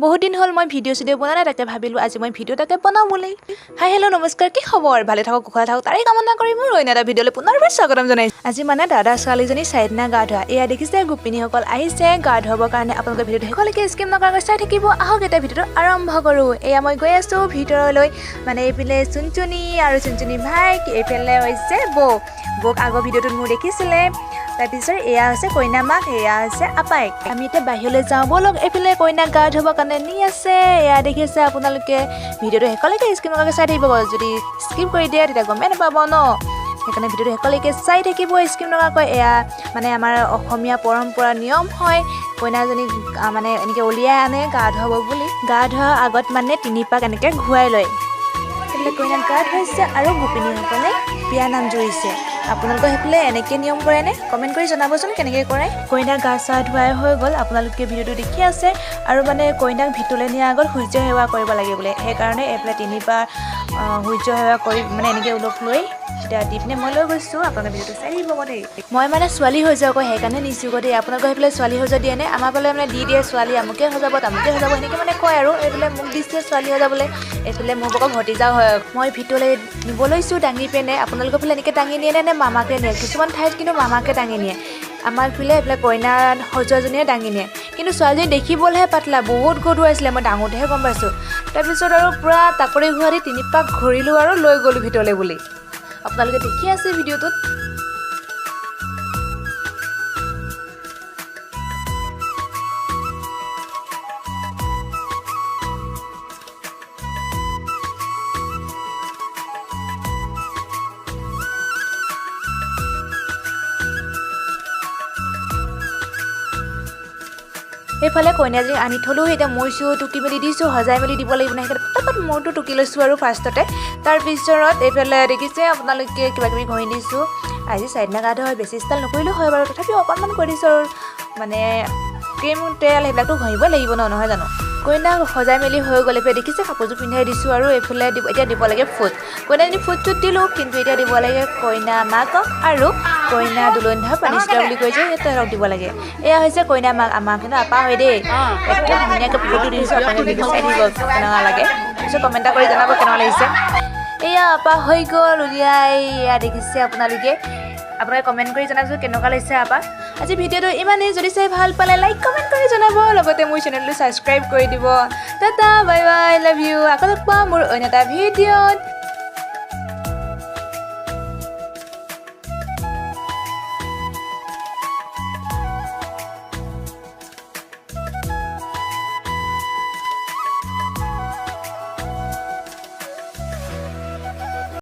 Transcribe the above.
বহুত দিন হ'ল মই ভিডিঅ' চিডিঅ' বনোৱা নাই, তাকে ভাবিলোঁ আজি মই ভিডিঅ' এটাকে বনাওঁ বুলি। হাই হেল্ল' নমস্কাৰ, কি খবৰ? ভালে থাকক, কুশলে থাকক, তাৰেই কামনা কৰি মোৰ অন্য এটা ভিডিঅ'লৈ পুনৰবাৰ স্বাগতম জনাইছোঁ। আজি মানে দাদা ছোৱালীজনী চাৰিদিনা গা ধোৱা। এয়া দেখিছে গোপিনীসকল আহিছে গা ধুৱাবৰ কাৰণে। আপোনালোকে ভিডিঅ'টো শেষলৈকে স্কিপ নকৰাকৈ চাই থাকিব। আহক এতিয়া ভিডিঅ'টো আৰম্ভ কৰোঁ। এয়া মই গৈ আছোঁ ভিতৰলৈ, মানে এইফালে চুনচুনি আৰু চুনচুনি ভাইক, এইফালে হৈছে বৌ। বৌক আগৰ ভিডিঅ'টোত মোৰ দেখিছিলে। তাৰপিছত এয়া হৈছে কইনা মাক, এয়া হৈছে আপাইক। আমি এতিয়া বাহিৰলৈ যাওঁ ব'লক। এইফালে কইনাক গা ধুবৰ কাৰণে নি আছে। এয়া দেখিছে আপোনালোকে। ভিডিঅ'টো শেষলৈকে স্কিপ নকৰাকৈ চাই থাকিব। যদি স্কিপ কৰি দিয়ে তেতিয়া গমেই নাপাব ন, সেইকাৰণে ভিডিঅ'টো শেষলৈকে চাই থাকিব স্কিপ নকৰাকৈ। এয়া মানে আমাৰ অসমীয়া পৰম্পৰা নিয়ম হয়, কইনাজনীক মানে এনেকৈ উলিয়াই আনে গা ধুৱাব বুলি। গা ধোৱাৰ আগত মানে তিনিপাক এনেকৈ ঘূৰাই লয়। এইফালে কইনাক গা ধুৱাইছে আৰু গোপিনীসকলে বিয়া নাম জুৰিছে। আপোনালোকৰ সেইফালে এনেকৈ নিয়ম কৰেনে? কমেণ্ট কৰি জনাবচোন কেনেকৈ কৰে। কইনাক গা চা ধুৱাই হৈ গ'ল, আপোনালোকে ভিডিঅ'টো দেখি আছে। আৰু মানে কইনাক ভিতৰলৈ নিয়াৰ আগত সূৰ্য সেৱা কৰিব লাগে বোলে, সেইকাৰণে এইফালে তিনিবাৰ সূৰ্য সেৱা কৰি মানে এনেকৈ ওলগ লৈ এতিয়া দি পিনে মই লৈ গৈছোঁ। আপোনালোকে ভিডিঅ'টো চাই থাকিব আকৌ দেই। মই মানে ছোৱালী হৈ যাওঁ আকৌ, সেইকাৰণে নিছোঁ আকৌ দেই। আপোনালোকৰ সেইফালে ছোৱালী সজোৱা দিয়ে নে? আমাৰ ফালে মানে দি দিয়ে, ছোৱালী আমুকে সজাব তামুকে সজাব এনেকৈ মানে কয়। আৰু এইফালে মোক দিছে ছোৱালী সজাবলৈ, এইফালে মোৰ আকৌ ভতিজাও হয়। মই ভিতৰলৈ নিব লৈছোঁ দাঙি পিনে। আপোনালোকৰ ফালে এনেকৈ দাঙি নিয়ে নে মামাকে নিয়ে? কিছুমান ঠাইত কিন্তু মামাকে দাঙি নিয়ে। আমাৰ ফালে এইফালে কইনা সজোৱাজনীয়ে দাঙি নিয়ে। কিন্তু ছোৱালীজনী দেখিবলৈহে পাতলা, বহুত গধুৰ আছিলে, মই ডাঙোতেহে গম পাইছোঁ। তাৰপিছত আৰু পূৰা টাকৰি ঘূৰা দি তিনিপাক ঘূৰিলোঁ আৰু লৈ গ'লোঁ ভিতৰলৈ বুলি। আপোনালোকে দেখি আছে ভিডিঅ'টোত। এইফালে কইনাজনী আনি থ'লোঁ। এতিয়া মূৰ চুৰ টুকি মেলি দিছোঁ, সজাই মেলি দিব লাগিব নহয়, সেইকাৰণে পটাপট মূৰটো টুকি লৈছোঁ আৰু ফাৰ্ষ্টতে। তাৰপিছত এইফালে দেখিছে আপোনালোকে কিবা কিবি ঘঁহি দিছোঁ। আজি চাৰিদিনা গা ধোৱা হয়, বেছি ষ্টাইল নকৰিলেও হয় বাৰু, তথাপিও অকণমান কৰি দিছোঁ আৰু। মানে ক্ৰীম তেল সেইবিলাকতো ঘঁহিবই লাগিব ন, নহয় জানো? কইনাক সজাই মেলি হৈ গ'ল। এইফালে দেখিছে কাপোৰযোৰ পিন্ধাই দিছোঁ আৰু এইফালে দিব, এতিয়া দিব লাগে ফুট। কইনাজনী ফুট চুট দিলোঁ, কিন্তু এতিয়া দিব লাগে কইনা মাকক আৰু কইনা দুলনি ধৰা পানী চুটা বুলি কৈ যে সেই তেহঁতক দিব লাগে। এয়া হৈছে কইনা মাক, আমাৰ কিন্তু আপা হয় দেই। একদম ধুনীয়াকৈ ফটো দিছোঁ, আপোনালোকে ভিডিঅ' চাই থাকিব কেনেকুৱা লাগে। পিছত কমেণ্ট এটা কৰি জনাব কেনেকুৱা লাগিছে। এয়া আপা হৈ গ'ল উলিয়াই। এয়া দেখিছে আপোনালোকে। আপোনালোকে কমেণ্ট কৰি জনাবচোন কেনেকুৱা লাগিছে আপা। আজি ভিডিঅ'টো ইমানেই। যদি চাই ভাল পালে লাইক কমেণ্ট কৰি জনাব, লগতে মোৰ চেনেলটো ছাবস্ক্ৰাইব কৰি দিব। Tata, bye bye, love you. আকৌ লগ পাম মোৰ অন্য এটা ভিডিঅ'ত।